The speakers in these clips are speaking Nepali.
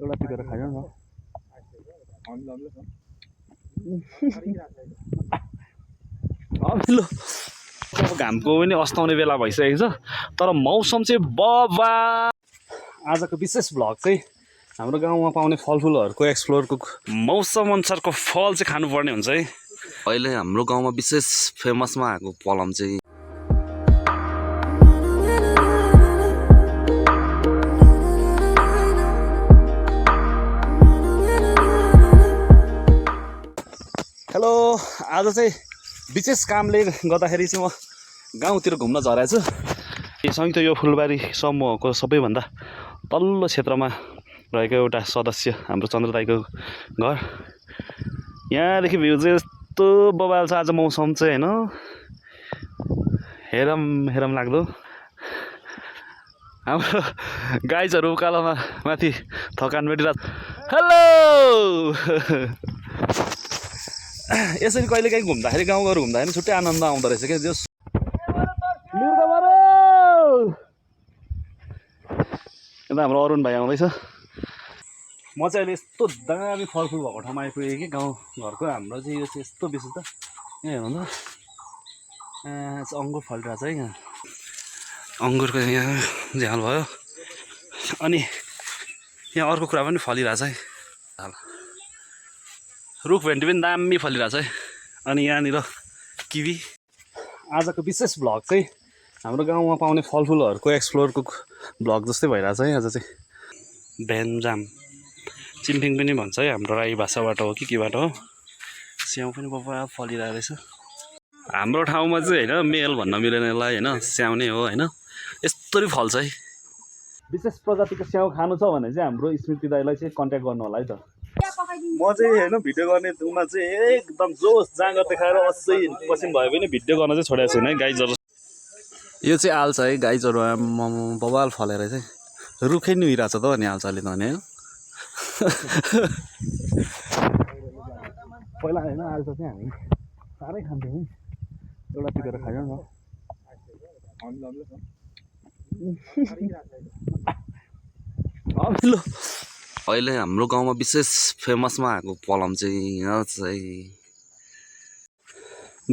एउटा टिपेर खाइदिनु न। अमिलो घामको पनि अस्ताउने बेला भइसकेको छ, तर मौसम चाहिँ बबा। आजको विशेष भ्लग चाहिँ हाम्रो गाउँमा पाउने फलफुलहरूको एक्सप्लोरको मौसम अनुसारको फल चाहिँ खानुपर्ने हुन्छ है। अहिले हाम्रो गाउँमा विशेष फेमसमा आएको पलम चाहिँ हेलो, आज चाहिँ विशेष कामले गर्दाखेरि चाहिँ म गाउँतिर घुम्न झरेको छु। संयुक्त यो फुलबारी समूहको सबैभन्दा तल्लो क्षेत्रमा रहेको एउटा सदस्य हाम्रो चन्द्र दाइको घर। यहाँदेखि भ्यू चाहिँ यस्तो बबाल छ। आज मौसम चाहिँ होइन हेरम हेरम लाग्दो। हाम्रो गाइजहरू उकालोमा माथि थकान मेटिरहेको। हेलो, यसरी कहिले काहीँ घुम्दाखेरि गाउँघर घुम्दाखेरि छुट्टै आनन्द आउँदो रहेछ क्या। जो यता हाम्रो अरुण भाइ आउँदैछ। म चाहिँ अहिले यस्तो दामी फलफुल भएको ठाउँमा आइपुगेँ कि गाउँ घरको। हाम्रो चाहिँ यो चाहिँ यस्तो विशेष त यहाँ हेर्नु त, अङ्गुर फलिरहेको छ है। यहाँ अङ्गुरको यहाँ झ्याल भयो। अनि यहाँ अर्को कुरा पनि फलिरहेछ है, रुख भेन्डी पनि दामी फलिरहेछ है। अनि यहाँनिर किवी। आजको विशेष भ्लग चाहिँ हाम्रो गाउँमा पाउने फलफुलहरूको एक्सप्लोरको भ्लग जस्तै भइरहेछ है। आज चाहिँ भेन्जाम चिम्फिङ पनि भन्छ है, हाम्रो राई भाषाबाट हो कि केबाट हो। स्याउ पनि बबा फलिरहेको रहेछ। हाम्रो ठाउँमा चाहिँ होइन मेल भन्न मिलेन यसलाई, होइन स्याउ नै हो होइन। यस्तरी फल्छ है। विशेष प्रजातिको स्याउ खानु छ भने चाहिँ हाम्रो स्मृति दाइलाई चाहिँ कन्ट्याक्ट गर्नु होला है त। म चाहिँ होइन भिडियो गर्ने उमा चाहिँ एकदम जोस जाँगर देखाएर अझै पसिन भयो भने भिडियो गर्न चाहिँ छोडेको छैन है। गाइजहरू यो चाहिँ आल्छ है, गाइजहरू बबाल फलेर चाहिँ रुखै नुइरहेछ त अनि आल्छले त भने पहिला होइन आल्छ चाहिँ हामी साह्रै खान्थ्यौँ है। एउटा टिपेर खाइदिउँ न। अमिलो अहिले हाम्रो गाउँमा विशेष फेमसमा आएको पलम चाहिँ यहाँ चाहिँ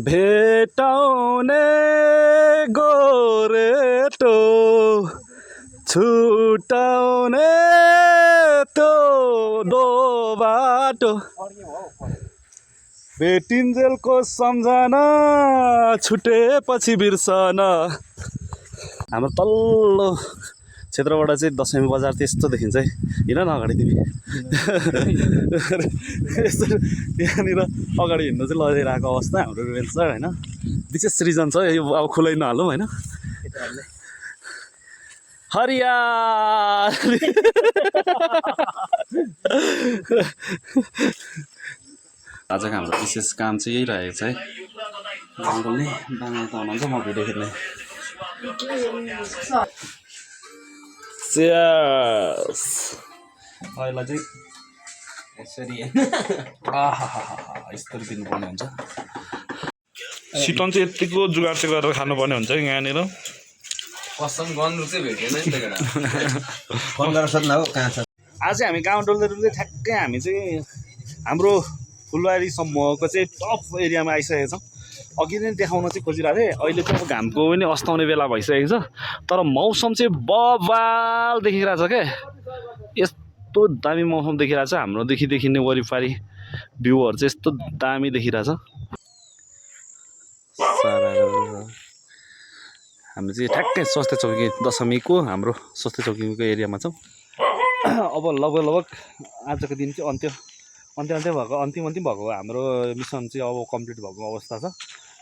भेटाउने गोरेटो छुटाउने त्यो बाटो भेटिन्जेलको सम्झना छुटेपछि बिर्सन। हाम्रो तल्लो क्षेत्रबाट चाहिँ दशमी बजार त्यस्तो देखिन्छ है। हिँड न अगाडि तिमी। यस्तो यहाँनिर अगाडि हिँड्नु चाहिँ लगिरहेको अवस्था हाम्रो रुमेन्स छ होइन। विशेष रिजन छ यो, अब खुलै नहालौँ होइन। हरियाली आजको हाम्रो विशेष काम चाहिँ यही रहेको छ है। अङ्कल नै बाङ्गा त हुनुहुन्छ, म भिडियो खेल्ने। Cheers. अहिले चाहिँ यसरी यस्तरी दिनुपर्ने हुन्छ। सिटन चाहिँ यतिको जुगाड चाहिँ गरेर खानुपर्ने हुन्छ है यहाँनिर। कसम गर्नु चाहिँ भेटेन नि त केटा। फोन गरेर सोध्न हो कहाँ छ। आज चाहिँ हामी गाउँ डुल्दै डुल्दै ठ्याक्कै हामी चाहिँ हाम्रो फुलबारी समूहको चाहिँ टप एरियामा आइसकेको छौँ। अघि नै देखाउन चाहिँ खोजिरहेको थिएँ। अहिले चाहिँ अब घामको पनि अस्ताउने बेला भइसकेको छ, तर मौसम चाहिँ बबाल देखिरहेछ क्या। यस्तो दामी मौसम देखिरहेछ। हाम्रोदेखि देखिने वरिपरि भ्यूहरू चाहिँ यस्तो दामी देखिरहेछ। हामी चाहिँ ठ्याक्कै स्वास्थ्य चौकी दशमीको हाम्रो स्वास्थ्य चौकीको एरियामा छौँ। अब लगभग आजको दिन चाहिँ अन्तिम भएको हाम्रो मिसन चाहिँ अब कम्प्लिट भएको अवस्था छ।